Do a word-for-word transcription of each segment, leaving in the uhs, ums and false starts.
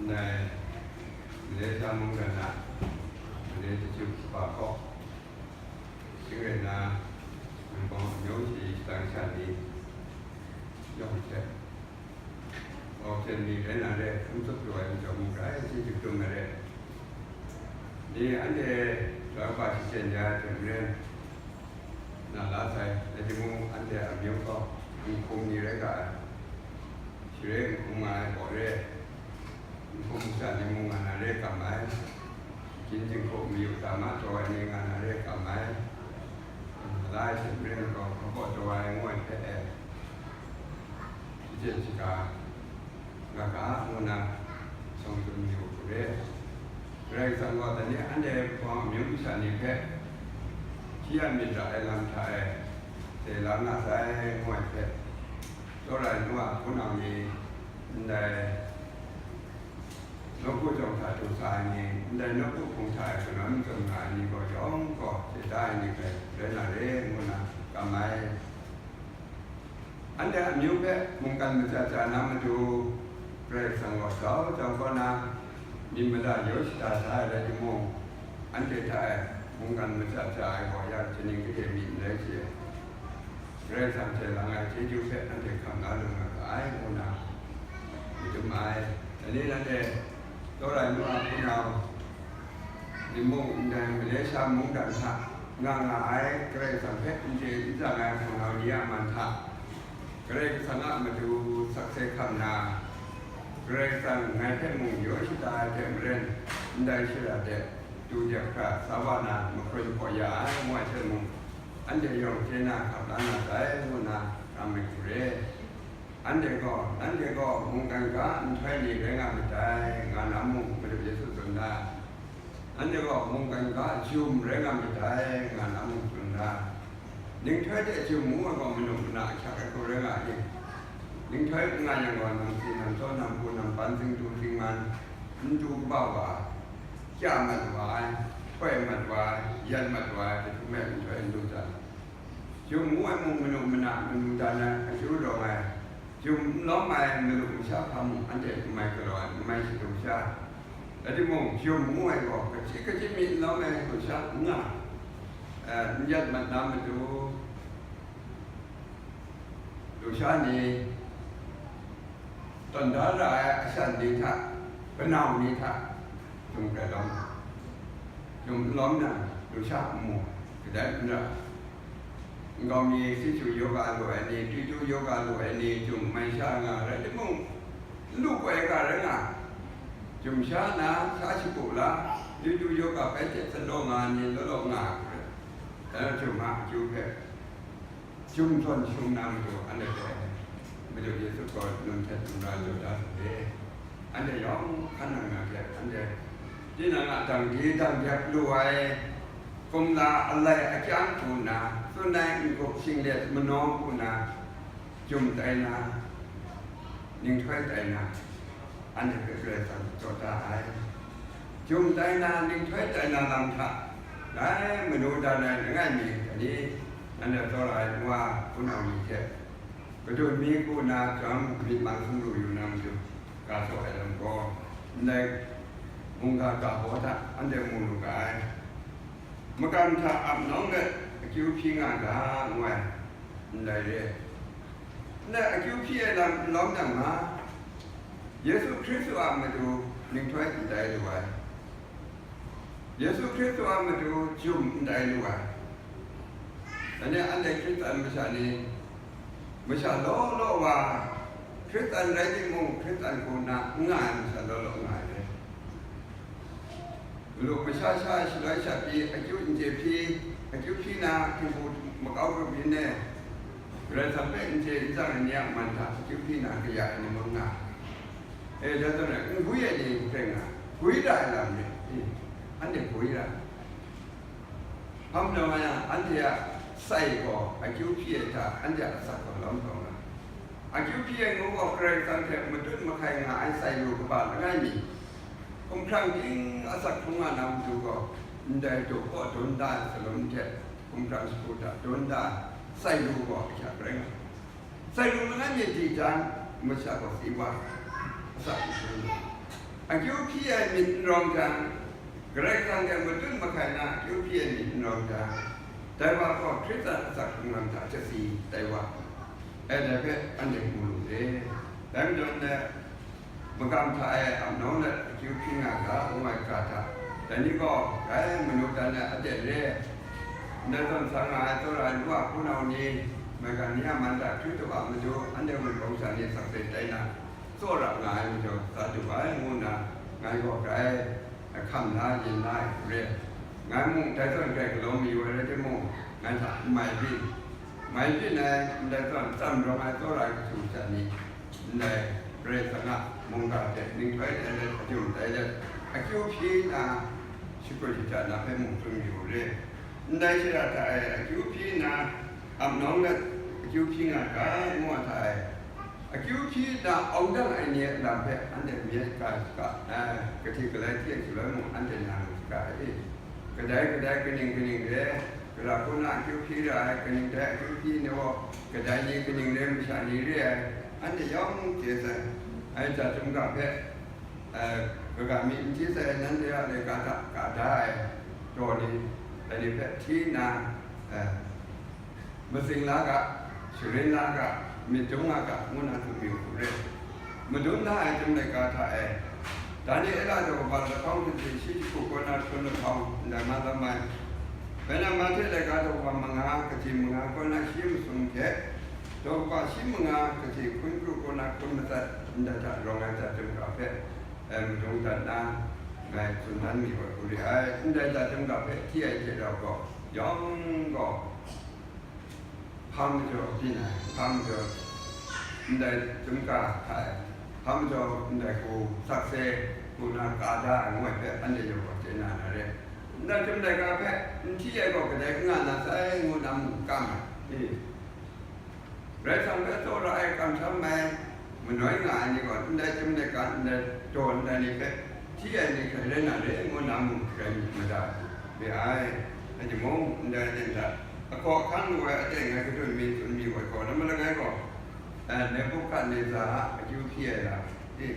Ndai Malaysia mungdan a Malay Chyeju Kaba kaw, shing rai nna, Wunpawng amyawng shayi shadang sha ni yawng hte, Bawhten ni rai na re, hkum tsup lu ai majaw mung grai chyeju dum ai re. Ni anhte Tara shachyen ya ai hte maren, na la sai, rai timung, anhte amyu gaw nhkum ni rai ga ai. Share nhkum nga ai gaw re, nhkum masha ni mung nga na re kam ai. Gyin jinghku mayu dama taw ai ni nga na re kam ai. La ai hte maren gaw, hpa kaw taw ai ngu ai hpe e, shachyen shaga nga ga, ngu na shawng tsun yu u re. Karai Kasang gaw, dai ni anhte hpawng amyu masha ni hpe hti ya myit ra ai lam hta e, tse la nga sai, ngu ai hpe, tsawra ai nu a hpunau ni, ndai nawku jawng hta du sa ai ni, ndai nawku hpung hta e hpunau n tsun nga ai ni gaw yawng gaw, tse da ai ni hpe rai na re, ngu na kam ai. Anhte amyu hpe mungkan maja ja na matu, Karai Kasang gaw jau jau kau na, myit mada yaw shada sa ai rai timung, anhte hta e mungkan maja ja ai gaw ya, kaning gade myit n rai she, Karai Kasang hte lang ai chyeju hpe anhte hkam la lu na ga ai, ngu na madum ai. Dai ni anhte tsawra ai nu a hpunau, Ning mung ndai Malaysia mungdan hta nga nga ai Karai Kasang hpe n chye n tsang ai hpunau ni a man hta, Karai Kasang a matu sakse hkam na, Karai Kasang ngai hpe mung yaw shada ai hte maren, ndai shara de du dek hkra sa wa na mahkrum hpaw ya ai, ngu ai hte mung, anhte yawng chye na hkap la na sai, ngu na ram ai hku re. Anhte gaw, nanhte gaw mungkan ga nhtoi ni rai nga myit dai, nga na mung, Madu Yesu tsun da. Nanhte gaw mungkan ga jum rai nga myit dai, nga na mung tsun da. Ninghtoi hte jum ngu ai gaw manu mana ahkyak ai hku rai nga i? Ninghtoi n nga yang gaw, namsi, namsaw, nampu, nampan, zingdu, zingman, n du kaba wa, kya mat wa ai, htoi mat wa ai, yan mat wa ai, jahtum e nhtoi n du jang, jum ngu ai mung manu mana manu dan ai, akyu rawng ai, jum n lawm ai malu masha hpa mung anhte n mai galaw ai, n mai shadum sha. Rai timung, jum ngu ai gaw, kachyi kachyi mi n lawm ai lusha n nga, eh, n yat mat na matu, lusha ni, tawn da ra ai ashan ni hta, kanau ni hta, jum grai lawm, jum n lawm nang, lusha n mu, kadai n ra. Nkau mi, sichu yoga lu ai ni, tuitu yoga lu ai ni, jum mai sha nga rai timung, n lu koi ga rai nga, jum sha na, sha shagu la, tuitu yoga bai hte sa law nga ni, law law nga ai hku rai. Dai jum a akyu hpe, jum htawn shung na matu, anhte hpe Madu Yesu gaw nun hte sumra jaw da saw de. Anhte yawng hkan nang na hte, anhte tinang a dangdi dangdep lu ai, kumla alai akyang hku nna, tsun ai n-gup shinglet manawng hku nna, jum tai na, ninghtoi tai na, anhte hpe Karai Kasang jaw da ai. Jum tai na, ninghtoi tai na lam hta, dai manu dan ai langai mi, dai ni, nanhte tsawra ai nu wa hpunau ni hte, kadun mi hku nna chyawm myit mang sumru yu na matu, ga saw ai lam gaw, ndai mungga ga baw hta anhte mu lu ga ai. Makam hta ap nawng let akyu hpyi nga ga, ngu ai, ndai re. Ndai akyu hpyi ai lam n lawm yang ma, Yesu Hkristu a matu ninghtoi n tai lu ai. Yesu Hkristu a matu jum n tai lu ai. Dai ni anhte Hkristan masha ni, masha law law wa, Hkristan rai timung, Hkristan hku nna n nga ai masha law law nga ai re. Malu masha sha shaloi sha pyi, akyu n chye hpyi, akyu hpyi na htingbu makau rup yin e, Karai Kasang hpe n chye n tsang ai ni a man hta akyu hpyi na kaya ai ni mung nga. E, dai zawn rai, n gwi ai ni hpe nga, gwi ra ai lam ni, e, anhte gwi ra. Hpa majaw nga yang, anhte a sai gaw akyu hpyi ai hta, anhte a asak gaw lawm taw nga. Akyu hpyi ai ngu gaw, Karai Kasang hte matut mahkai nga ai sai lu kaba langai mi, hkumhkrang ting asak hkrung nga na matu gaw, ndai daw kaw dawn da ai salum hte hkumhkrang shagu hta dawn da ai sai lu gaw ahkyak rai nga. Sai lu langai mi di jang, masha gaw si wa, asak hkrung nga. Akyu hpyi ai myit n rawng jang, Karai Kasang hte matut mahkai na akyu hpyi ai myit n rawng jang, dai wa gaw Hkristu a asak hkrung lam hta chasi tai wa, ai dai hpe anhte mu lu re. Dai majaw ndai magam hta e ap nawng let akyu hpyi nga ga, ngu ai ga hta, dai ni gaw dai manu dan ai aten re. Ndai zawn sa nga ai tsawra ai nu a hpunau ni, maigan ni a man hta Hkristu a matu anhte wunpawng sha ni sakse tai na, tsawra nga ai majaw, sa du ai ngu nna, ngai gaw grai ahkam la yin la ai hku re. Ngai mung dai zawn grai galaw mayu ai rai timung, ngai hta n mai byin, mai byin ai, ndai zawn tsam rawng ai tsawra ai kashu sha ni, ndai Karai Kasang a mungga hte ninghtoi tai let, hpajum tai let, akyu hpyi na, shakut shaja na hpe mung tsun yu u re. Ndai shara hta e akyu hpyi na, ap nawng let akyu hpyi nga ga, ngu a hta e, akyu hpyi na aung dang ai ni a lam hpe anhte myit ga ga, eh, kahti galai hte shaloi mung anhte na lu saga e. Kadai kadai kaning kaning re, gara hku na akyu hpyi ra ai, kaning dai akyu hpyi ni gaw, kadai ni kaning re, masha ni re ai, anhte yawng chye sai. Ai, ja chyum ga hpe, eh, kaga mi n hti sai, nanhte a laika hta ka da ai daw ni, dai ni hpe hti nna, eh, matsing la ga, sharin la ga, myit dum nga ga, ngu na tsun mayu hku re. Madun da ai Chyum laika hta e, Daniela daw kaba lahkawng hkun shi shi jahku kaw na hkun lahkawng ndai ma lam ai. Bai na Mahte laika daw kaba manga kaji manga kaw na shi masum hte, daw kaba shi manga kaji hkun kru kaw na hkun matsat ndai hta rawng ai ja chyum ga hpe, eh, madung dat na, ngai tsun dan mi ai hku re ai. Ndai ja chyum ga hpe hti ai hte rau gaw, yawng gaw, hpa majaw byin ai, hpa majaw ndai chyum ga hta e, hpa majaw ndai hku sakse hku na ka da ai ngu ai hpe, anhte yawng gaw chye na na re. Ndai Chyum laika hpe n hti ai gaw kadai n nga na sai, ngu na mung kam ai. E, Karai Kasang hpe tsawra ai, kamsham ai, manoi nga ai ni gaw, ndai Chyum laika, ndai daw ndai ni hpe hti ai ni hkrai rai na re, ngu na mung hkrai myit mada re ai. Rai timung, ndai aten hta ahkaw ahkang lu ai aten ngai kadun mi tsun mi ai gaw, lama langai gaw, eh, Nebukadneza a akyu hpyi ai lam, e,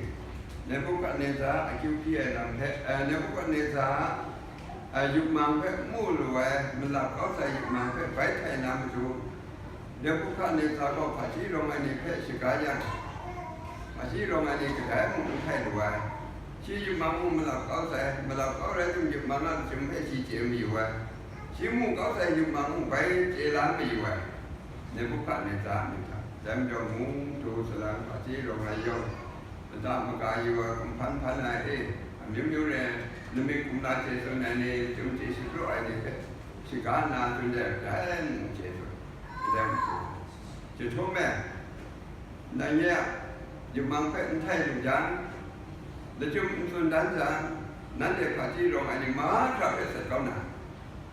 Nebukadneza a akyu hpyi ai lam hpe, eh, Nebukadneza a, eh, yupmang hpe mu lu ai, malap kau sai yupmang hpe bai htai na matu, Nebukadneza gaw hpaji rawng ai ni hpe shaga yang, hpaji rawng ai ni kadai mung n htai lu ai. Shi yupmang mung malap kau sai, malap kau rai tim, yupmang a lachyum hpe shi chye mayu ai. Shi mu kau sai yupmang mung bai chye la mayu ai. Nebukadneza a myit hta, dai majaw mung du salang hpaji rawng ai yawng, mada maga yu ai, kumhpan hpan ai, e, amyu myu re ai, namik kumla chye tsun ai ni, chyeju chye shapraw ai ni hpe shaga nna tsun ai, kadai mung chye tsun. Kadai mung chye. Chyahtum e, nang ye a yupmang hpe n htai lu jang, lachyum n tsun dan jang, nanhte hpaji rawng ai ni mahkra hpe sat kau na,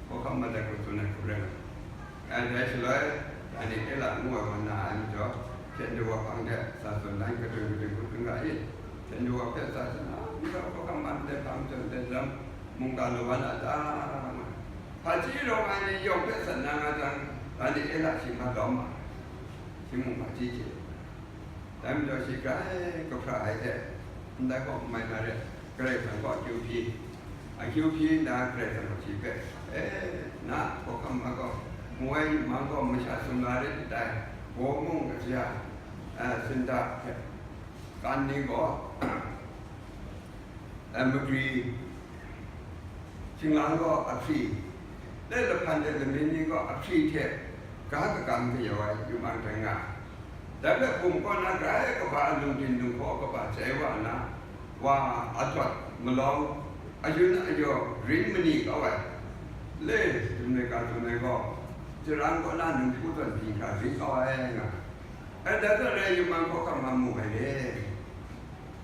hkawhkam mat ai hku tsun ai hku rai nga. Dai shaloi, Daniela ngu ai wa na ai majaw, hpyen du wa hpang de sa tsun dan kadun kadun hku tsun ga i, hpyen du wa hpe sa tsun na, hpyen du wa hpang man de hpang tsun de lam, mungga lawan a ta, nga. Hpaji rawng ai ni yawng hpe sat na nga jang, Daniela shi ma lawm ma ai, shi mung hpaji chye. Dai majaw shi grai kahpra ai hte, ndai gaw n mai na re, Karai Kasang gaw akyu hpyi, akyu hpyi nna Karai Kasang gaw shi hpe, e, na hkawhkam ma gaw, mu ai yupmang gaw masha sumla rit dai, baw mung kaja, a, sinda hte, kan ni gaw, a, magri, shinglang gaw ahpri, le lahpan de lamyin ni gaw ahpri hte ga kagam kayau ai yupmang tai nga ai. Dai hpe hkum kaw na grai kaba a lungdin lunghkaw kaba chye wa nna, wa, adawt, malawng, ayun ayaw, rin mani kau ai, le, Chyum laika tsun ai gaw, Jaran kaw na num hku zawn byin hkra rin kau ai nga ai. Dai zawn rai yupmang hkawhkam ma mu ai le.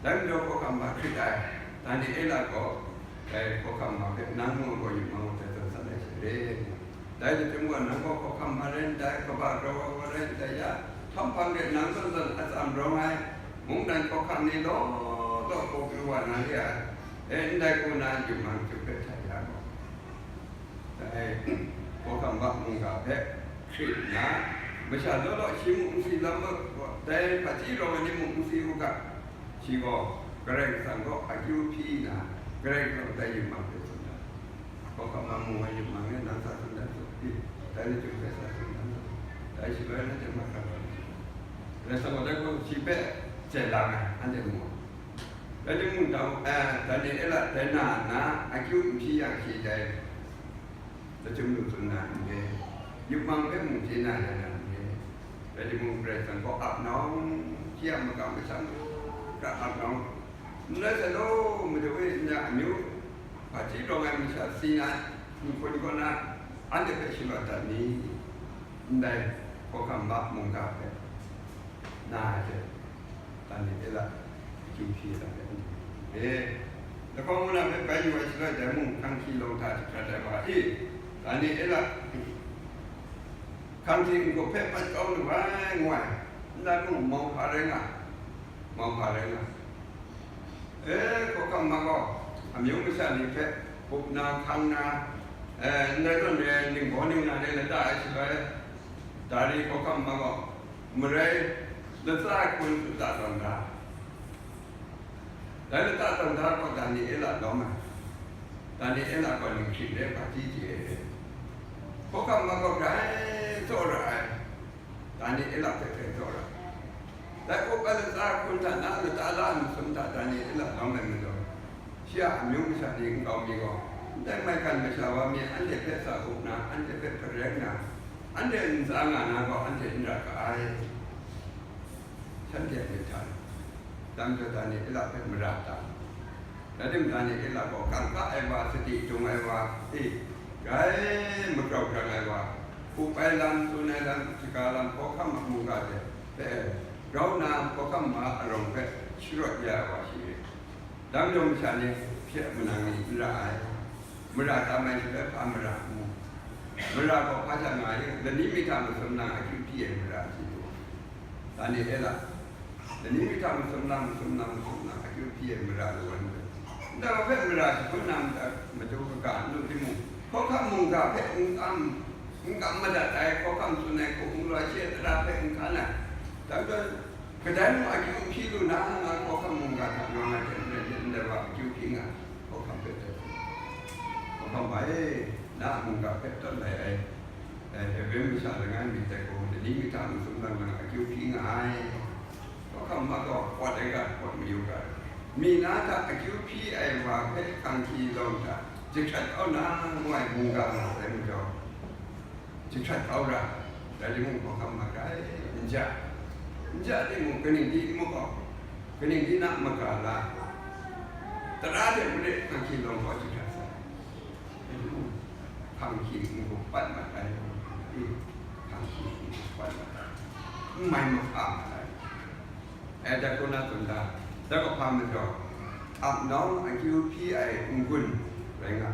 Dai majaw hkawhkam ma hkrit ai, Daniela gaw, dai hkawhkam ma hpe nang mung gaw yupmang gaw dai zawn san ai she re. Dai lachyum gaw nang gaw hkawhkam ma rai ndai, kaba grau ai wa rai ndai ya, htam hpang de nang zawn zawn atsam rawng ai, mungdan hkawhkam ni law law hkaw pru wa na re ai, e, ndai hku na yupmang Chyum hpe htai ya gaw, dai hkawhkam ma mungga hpe hkrit nna, masha law law shi mung n si lam u, dai hpaji rawng ai ni mung n si u ga, shi gaw Karai Kasang gaw akyu hpyi nna, Karai Kasang dai yupmang hpe tsun da. Hkawhkam ma mung ai yupmang e, nang sa tsun dan tsun, dai ni jung hpe sa tsun dan tsun, dai shaloi nanhte mahkra tawn. Karai Kasang gaw dai gaw shi hpe chye lang ai, anhte mu ai. Rai timung, Dau-, eh, Daniela dai na nna akyu n hpyi yang shi dai lachyum lu tsun na n re, yupmang hpe mung chye na ya na n re. Rai timung, Karai Kasang gaw ap nawng, shi a makam masham hkra ap nawng, n rai sa law, Madu e n ya amyu, hpaji rawng ai masha si na, nhkun kaw na, anhte hpe shalawt dat ni? Ndai hkawhkam ma mungga hpe na ai hte, Daniela akyu hpyi ai lam hpe n re. Lahkawng ngu na hpe bai yu ai shaloi, dai mung hkang hkyi lawng hta jahkrat ai wa e, Daniela hkang hkyi n-gup hpe pat kau lu ai, ngu ai, ndai mung mauhpa rai nga, mauhpa rai nga. E, hkawhkam ma gaw, amyu masha ni hpe hpup na, hkang na, e, ndai zawn re ai ningbaw ningla ni lata ai shaloi, dari hkawhkam ma gaw, marai latsa ai hkun lata tawn da. Dai lata tawn da gaw Daniela lawm ai. Daniela gaw ning hkrit re, hpaji chye ai. Hkawhkam ma gaw grai tsawra ai. Daniela hpe hkrai tsawra. Dai up ai latsa hkun hta na lata la ai masum hta Daniela lawm ai majaw, shi a amyu masha ni nkau mi gaw, ndai maigan masha wa mi anhte hpe sa up na, anhte hpe hparai na, anhte ntsa nga na gaw, anhte n ra ga ai. Shanhte a myit hta, dam jaw Daniela hpe mara tam. Rai timung, Daniela gaw kangka ai wa, sadi dung ai wa, e, grai magrau grang ai wa, up ai lam, tsun ai lam, shaga lam, hkawhkam a mungga hte hpe grau nna, hkawhkam ma arawng hpe sharawt ya ai wa shi re. Dam jaw masha ni hpyi manang ni n ra ai. Mara tam ai shaloi hpa mara mu? Mara gaw hpa sha nga i, lani mihta masum nang akyu hpyi ai mara chye lu ai. Daniela, lani mihta masum nang, masum nang, masum nang akyu hpyi ai mara lu ai. Ndai hpe mara shagun na matu, matu kaga n lu timung, hkawhkam mungga hpe n kam, n kam madat ai, hkawhkam tsun ai hku n lu ai, shi a tara hpe n hkan ai. Dai majaw, kadai mung akyu n hpyi lu na, nga hkawhkam mungga hta rawng ai hte maren, ndai wa akyu hpyi nga ai. Hkawhkam hpe tawn, hkawhkam wa e, na a mungga hpe tawn lai ai, e, Hebre masha langai mi dai gaw, lani mihta masum lang lang akyu hpyi nga ai. Hkawhkam ma gaw pawt ai ga, pawt mayu ga, mi na hta akyu hpyi ai wa hpe hkang hkyi lawng hta jahkrat kau na, ngu ai mungga nga sai majaw, jahkrat kau ra, rai timung, hkawhkam ma grai n ja, n ja timung, kaning di n mu gaw, kaning di na maga la, tara hte mare hkang hkyi lawng gaw jahkrat sai. Rai timung, hkang hkyi n-gup pat mat ai, hkang hkyi n-gup pat mat ai, n mai mahka mat ai. E, dai hku na tsun da, dai hpa majaw, ap nawng akyu hpyi ai n-gun rai nga,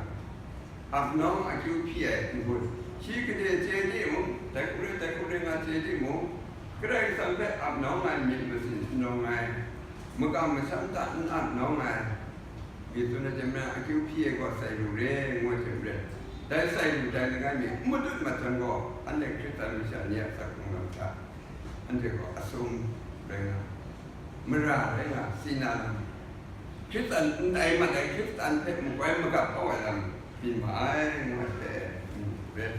ap nawng akyu hpyi ai n-gun, shi gade chye timung, dai hku re, dai hku re nga chye timung, Karai Kasang hpe ap nawng ai myit masin n rawng ai, makam masham hta n ap nawng ai, myit tsun ai hte maren akyu hpyi ai gaw sai lu re, ngu ai hte maren, dai sai lu dai langai mi n matut mat jang gaw, anhte Hkristan masha ni a asak hkrung lam hta, anhte gaw asum rai nga, mara rai nga, si na lam, Hkristan n tai mat ai Hkristan hpe makoi magap kau ai lam byin ma ai, ngu ai hpe, mm, rai.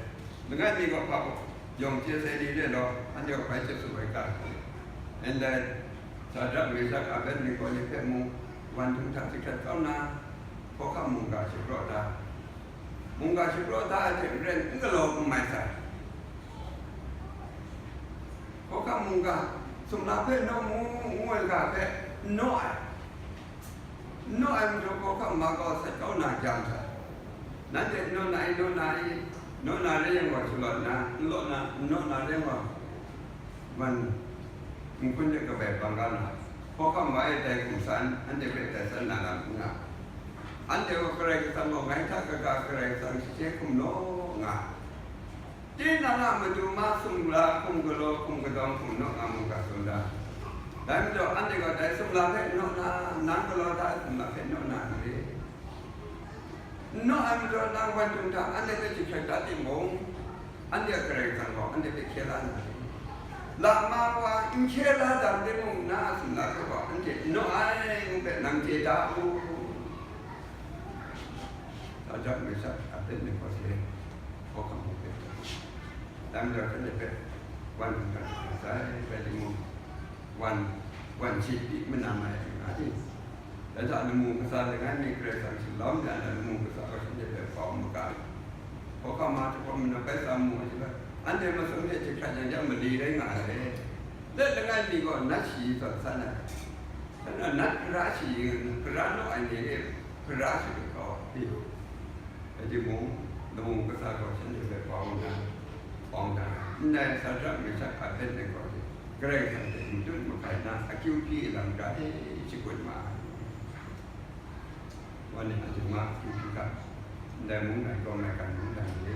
Langai mi gaw hpa gaw, yawng chye sai ni re law, anhte gaw bai chye tsun ai ga, ndai Sadrak, Mesak, Abednego ni hpe mung, wan htung hta jahkrat kau nna, hkawhkam mungga shapraw da. Mungga shapraw da ai hte maren, n galaw n mai sai. Hkawhkam mungga, sumla hpe naw mu, ngu ai ga hpe n naw ai. N naw ai majaw, hkawhkam ma gaw sat kau na jang sai. Nanhte n naw na i, naw na i, naw na re yang gaw shalawt nna, n law na, n naw na re yang gaw, man, nhkun de kabai bang ga na, hkawhkam wa e dai hkum san, anhte hpe dai san na lam n nga. Anhte gaw Karai Kasang gaw ngai hta kaga Karai Kasang shachye hkum law nga. Tinang a matu ma sumla hkum galaw, hkum kadawng, hkum naw nga mu ga tsun da. Dai majaw, anhte gaw dai sumla hpe naw na, nang galaw da ai sumla hpe naw na n re. N naw ai majaw, nang wan htung hta anhte hpe jahkrat da timung, anhte a Karai Kasang gaw anhte hpe hkye la na re. Lama wa n hkye la dan timung, na a sumla hpe gaw anhte n naw ai, ngu hpe nang chye da u. Sadrak, Mesak, Abednego hte hkawhkam hpe, dai majaw shanhte hpe wan hkungga hkungga sai, rai timung, wan, wan shi pyi manam ai nga i? Dai hta lamu kasa langai mi Karai Kasang shalawm ya na, lamu kasa gaw shanhte hpe hpa maga ai. Hkawhkam ma hte hkawm na bai tsam mu ai, anhte masum hte jahkrat yang jang mali rai nga ai. Let langai mi gaw nat shayi zawn san ai. Nat gara shayi, gara naw ai ni e gara shayi kau ai. Rai timung, lamu kasa gaw shanhte hpe bau nna, bau nna, ndai Sadrak, Mesak, Abednego hte Karai Kasang hte matut mahkai na akyu hpyi lam hkra e shakut ma ai. Wa ni a jingma akyu hpyi hkra, ndai mungdan gaw maigan mungdan re.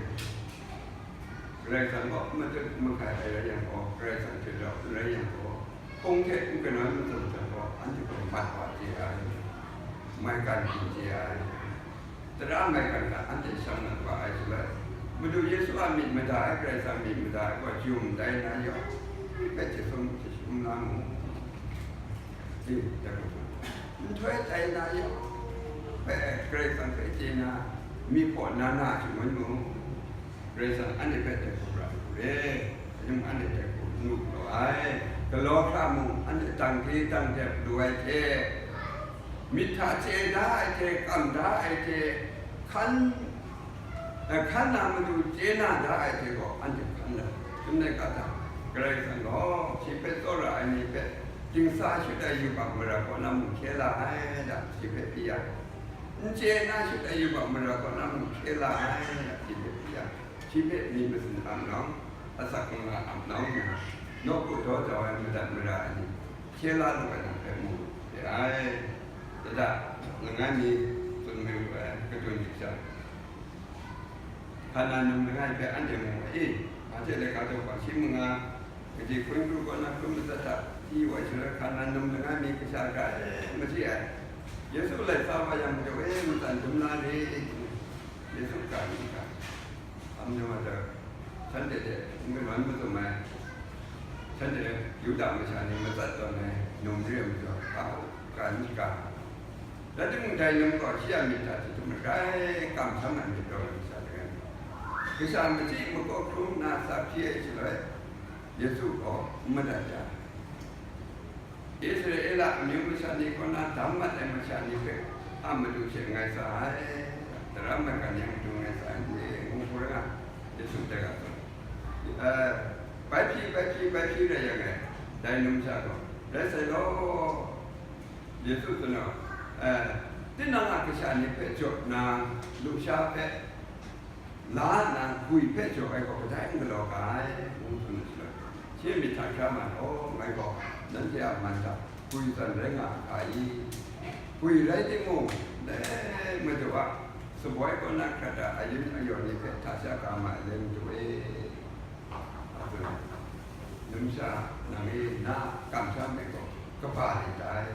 Karai Kasang kaw matut mahkai ai rai yang gaw, Karai Kasang hte rau n rai yang gaw, hpung hte n kanawn mazum jang gaw, anhte gaw mat wa chye ai, maigan byin chye ai, tara maigan hta anhte shang mat wa ai shaloi, Madu Yesu a myit mada ai, Karai Kasang myit mada ai gaw, jum tai na yawng hpe jasum jasum la mu. Ih, dai gaw, nhtoi tai na yawng hpe Karai Kasang hpe chye na, mi hpaw na na shangun mu. Karai Kasang anhte hpe dai hku ra lu re, hpa rai timung anhte dai hku n lu galaw ai. Galaw hkra mung, anhte dang hte dang dep lu ai hte, myit hta chye da ai hte, kam da ai hte, hkan, eh, hkan na matu chye na da ai hte gaw, anhte hkan ai. Chyum dai ga hta, Karai Kasang gaw shi hpe tsawra ai ni hpe dingsa shut ai yubak mara kaw na mung hkye la ai, da, shi hpe pyi ya. N chye na shut ai yubak mara kaw na mung hkye la ai, da, shi hpe pyi ya. Shi hpe myit masin ap nau, asak kanga ap nau nna, nawku daw jau ai madat mara ai ni, hkye la lu ai lam hpe mu lu re ai. Dada, langai mi tsun mai lu ai, kadun dik sha, Hkanan num langai hpe anhte mu ai, Mahte laika daw hkawng shi manga, kaji hkun kru kaw na hkun matsat hta, hti wa shaloi Hkanan num langai mi kasha hkra e machyi ai. Yesu lai sa wa yang, majaw e matsan dum la re, Yesu ga ni ga. Amyu wa taw, shanhte hte n kanawn mazum ai, shanhte Yuda masha ni matsat tawn ai num re ai majaw, ga, ga n ga. Rai timung, dai num gaw shi a myit hta jahtum ai, kamsham ai myit rawng ai masha langai mi. Kasha machyi makaw hkrum nna sa hpyi ai shaloi, Yesu gaw n madat ya. Israela amyu masha ni kaw na dam mat ai masha ni hpe a matu hte ngai sa ai, tara maigan yang matu ngai sa ai, ngu hkrum ai, Yesu dai ga tsun. Eh, bai hpyi, bai hpyi, bai hpyi rai yang e, dai numsha gaw, rai sai law, Yesu tsun ai, eh, tinang a kasha ni hpe jaw nna, lusha hpe la nna gwi hpe jaw ai gaw kadai n galaw ga ai, ngu tsun ai shaloi, shi myit hta hkra ma, "Aw, ngai gaw nanhte a man hta gwi zawn rai nga a hka i? Gwi rai timung, dai Madu a shaboi kaw na hkrat a ayun ayaw ni hpe hta sha ga ma ai le, Madu e," a tsun ai. Numsha, nang e, na a kamsham e gaw kaba lit ai.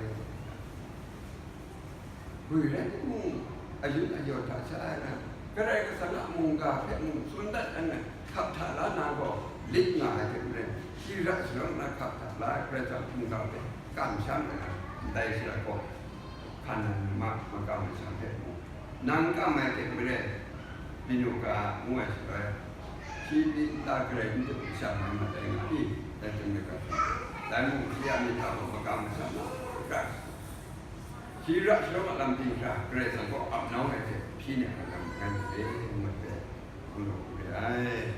Gwi rai timung, ayun ayaw hta sha ai na, Karai Kasang a mungga hpe mung tsun dat ai na, hkap hta la na gaw lit nga ai hte maren, shi ra sharawng na hkap hta la ai Karai Kasang mungga hpe kamsham ai na, ndai shara gaw hkan nan nma makam masham hpe mung, nang kam ai hte maren, binu ga ngu ai shaloi, shi pyi nta garai n tup masha mai mat ai nga i? Dai hte maren, dai mung shi a myit hta gaw makam masham na, shi ra sharawng a lam ting hkra Karai Kasang kaw ap nau ai hte hpyi ni ai lam ngai myit e, ngu ai hpe, ngu lu re ai.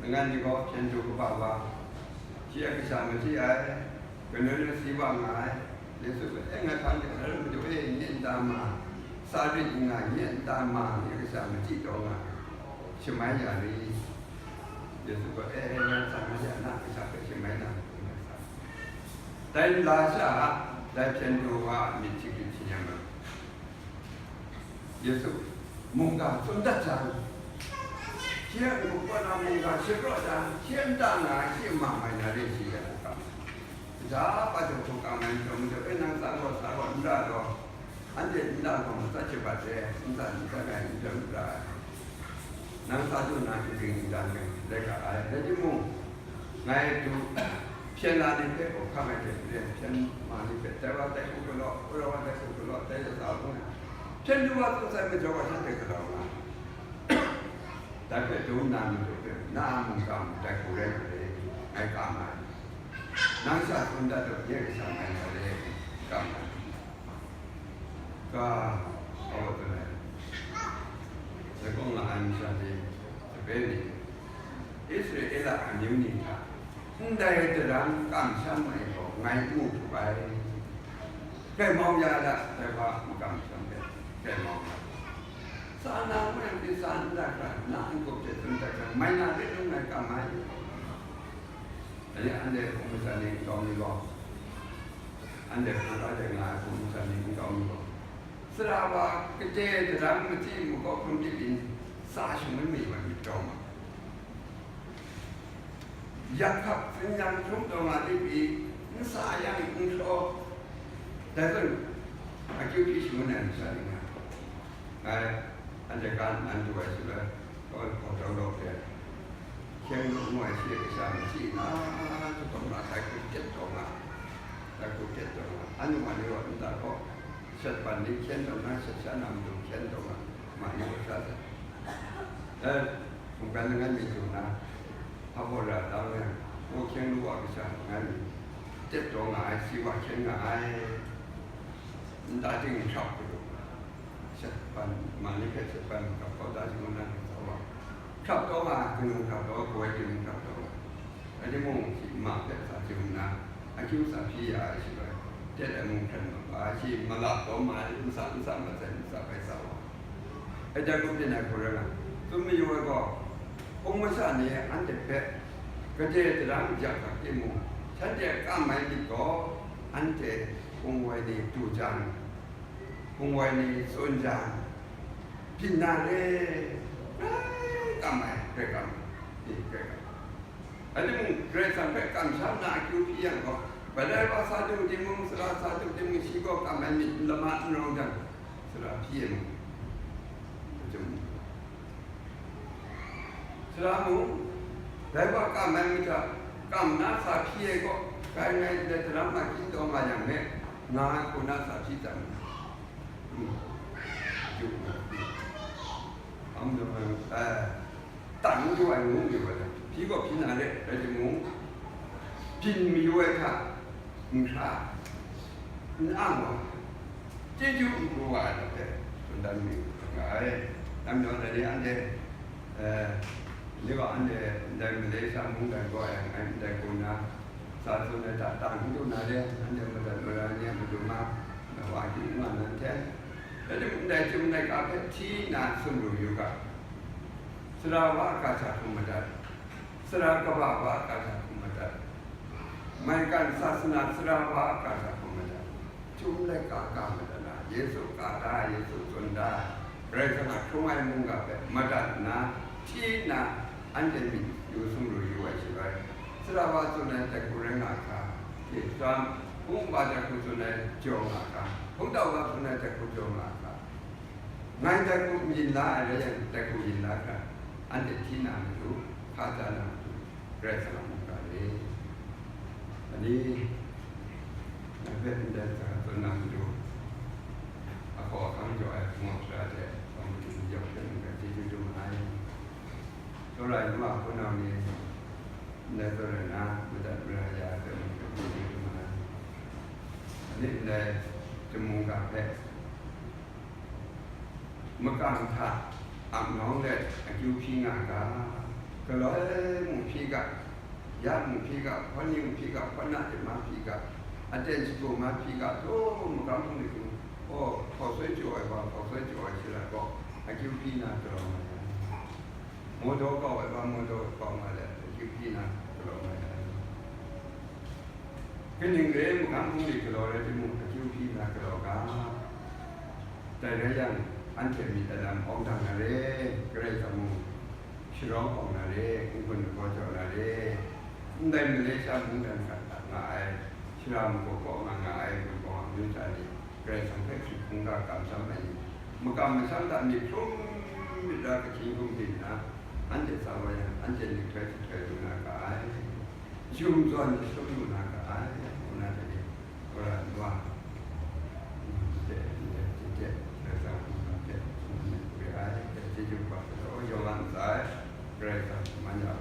Langai mi gaw hpyen du kaba wa, shi a kasha machyi ai, kanu na si wa nga ai, Yesu gaw, "E, ngai hpa nde hkra rai Madu e, nye nta ma, sa rit n nga, nye nta ma, nye kasha machyi taw nga, shamai ya ri?" Yesu gaw, "E, e, ngai tsan nga ya, na a kasha hpe shamai na," ngu ai sa. Dai nla sha, dai hpyen du wa a myit hkying hkying shin yang gaw, Yesu mungga tsun dat jang, shi a n-gup kaw na mungga shapraw jang, shi a nta nga ai, shi a ma mai na re shi ai hkam. Gaja pa jaw hkawhkam ai nhtawm, majaw e, nang sa gaw, sa gaw, n ra gaw, anhte nta gaw matsat shabat re, nta n tsat ai, n jaw n ra ai. Nang sa du na, n ging n dan ai, rai ga ai. Rai timung, Ngai du hpyen la ni hpe hkawhkam ai hte maren hpyen ma ni hpe, dai wa dai hku galaw, wora wa dai hku galaw, dai yawsa hku na hpyen du wa tsun sai majaw wa, shanhte galaw nga. Dai hpe du nna madu hpe, na a mungga mung dai hku rai nga le, ngai kam ai. Nang sha tsun dat dat, nye kasha ngai nga le, kam ai. Ga, awa tsun ai. Sai kaw nga ai masha ni, sape ni, Israela amyu ni hta ndai daram kamsham ai gaw ngai n mu hkrup ai. Gaimau ya da, dai wa makamsham hpe gaimau ya. Sa na ngu yang pyi sa n dat hkra, na n-gup hte tsun dat hkra, mai na rit ngu ngai kam ai. Anhte, anhte hpung masha ni nkau mi gaw, anhte hpung hkra de nga ai hpung masha ni nkau mi gaw, sara wa kade daram machyi makau hkrum di byin sa shangun mayu ai myit tawng ma. Yak hkap tsin yang hkrum taw nga di pyi, n sa yang n hkraw, dai zawn akyu hpyi shangun ai masha ni nga. Ngai, anhte ga nnan du ai shaloi, kawai hpaw daw daw hpe, hkyeng lu ngu ai shi kasha machyi na, jahpawt ma dai hku tet taw nga, dai hku tet taw nga, anhte wa ni wa nta gaw, shat ban ni hkyen taw na, shat sha na matu hkyen taw nga, ma ni wa sha sat. Eh, mungkan langai mi du na, hpa hpaw ra da ngu yang, hkyeng lu wa kasha langai mi tet taw nga ai, si wa hkyen nga ai, nta ting hkrap hku du. Shat ban, ma ni hpe shat ban makap kau da shangun na hkra sa wa, hkrap taw nga, kanu hkrap taw, kawai ting hkrap taw nga. Rai timung, shi ma hpe sa shangun na, akyu sa hpyi ya ai shaloi, tet ai mung hkran ma ba, shi malap taw ma ai, n sa, n sa mat sai, n sa bai sa wa. Ai dai hku byin ai hku rai nga, tsun mayu ai gaw, hpung masha ni anhte hpe gade daram yak hkak timung, shanhte a kam ai myit gaw, anhte hpung woi ni du jang, hpung woi ni tsun jang, byin na re, grai kam ai, grai kam ai, grai kam ai. Rai timung, Karai Kasang hpe kamsham na akyu hpyi yang gaw, balai wa sa du timung, sara sa du timung, shi gaw kam ai myit n lama n rawng jang, sara hpyi ai mung, sara mung, dai wa kam ai myit hta, kam na sa hpyi ai gaw, grai ngai ndai daram ma hkyin taw nga yang me, nga ai hku na sa hpyi tam. Am dum ai, eh, tang mayu ai ngu mayu ai, hpyi gaw hpyi na re, rai timung, byin mayu ai hta, n hkra, n ang wa, chyeju n pru wa ai hte, tsun dan mayu nga ai. Nang majaw dai ni anhte, eh, ni gaw anhte ndai Malaysia mungdan kaw ai, ngai ndai hku nna, sa tsun ai hta tang n du na le, anhte madat mara ai ni a matu ma, na wa akyu n nga na nhten. Rai timung, ndai chyum laika hpe hti nna sumru yu ga, sara wa a ga hta hkum madat, sara kaba wa a ga hta hkum madat, maigan sasana sara wa a ga hta hkum madat, chyum laika ga madat na, Yesu ka da, Yesu tsun da, Karai Kasang a hkrung ai mungga hpe madat nna, hti nna, anhte myit yu sumru yu ai shaloi, sara wa tsun ai dai hku rai nga hka, hte sara hpung wa dai hku tsun ai jaw nga hka, hpungtau wa tsun ai dai hku jaw nga hka, ngai dai hku mayin la ai rai yang, dai hku yin la hkra, anhte hti na matu, hka ja na matu, Karai Kasang a mungga re. Ani, nang hpe ndai hta tsun na matu, ahkaw ahkang jaw ai hpung hkra hte, hpang matu yawng hte mungga chyeju dum ai. Tsawra ai nu a hpunau ni, ndai tsawra na, madat mara ya ai hte mungga chyeju dum ai. Ani ndai, Chyum mungga hpe, makam hta ap nawng let akyu hpyi nga ga, galoi mung hpyi ga, ya mung hpyi ga, hpawn ni mung hpyi ga, hpawn na hte ma hpyi ga, aten shagu ma hpyi ga, taw magam hpung ni hku, aw, hkaw soi jaw ai wa, hkaw soi jaw ai sara gaw, akyu hpyi na galaw nga ai. Mawdaw kau ai wa, mawdaw kau nga let, akyu hpyi na galaw nga ai. Kaning re ai, magam hpung ni galaw rai timung, akyu hpyi na galaw ga. Dai rai yang, anhte myit a lam awng dang na re, Karai Kasang mung sharawng awng na re, n-gun lagaw jaw na re. Ndai Malaysia mungdan hta nga ai, shara magaw kaw nga nga ai, Hkungpawng a amyu hta ni, Karai Kasang hpe hkrit hkungga kamsham ai ni, makam masham hta myit hkrum myit ra kahkying hkrum byin nna, anhte sa wa yang, anhte myit htoi jahtoi lu na ga ai. Chyum zawn ni sum lu na ga ai, ngu na de, wora nwa, mm, de, de, de, de, Karai Kasang hpung na de, mm, re ai, de, chyeju kaba hte, o, yawng a ntsa e, Karai Kasang man ya,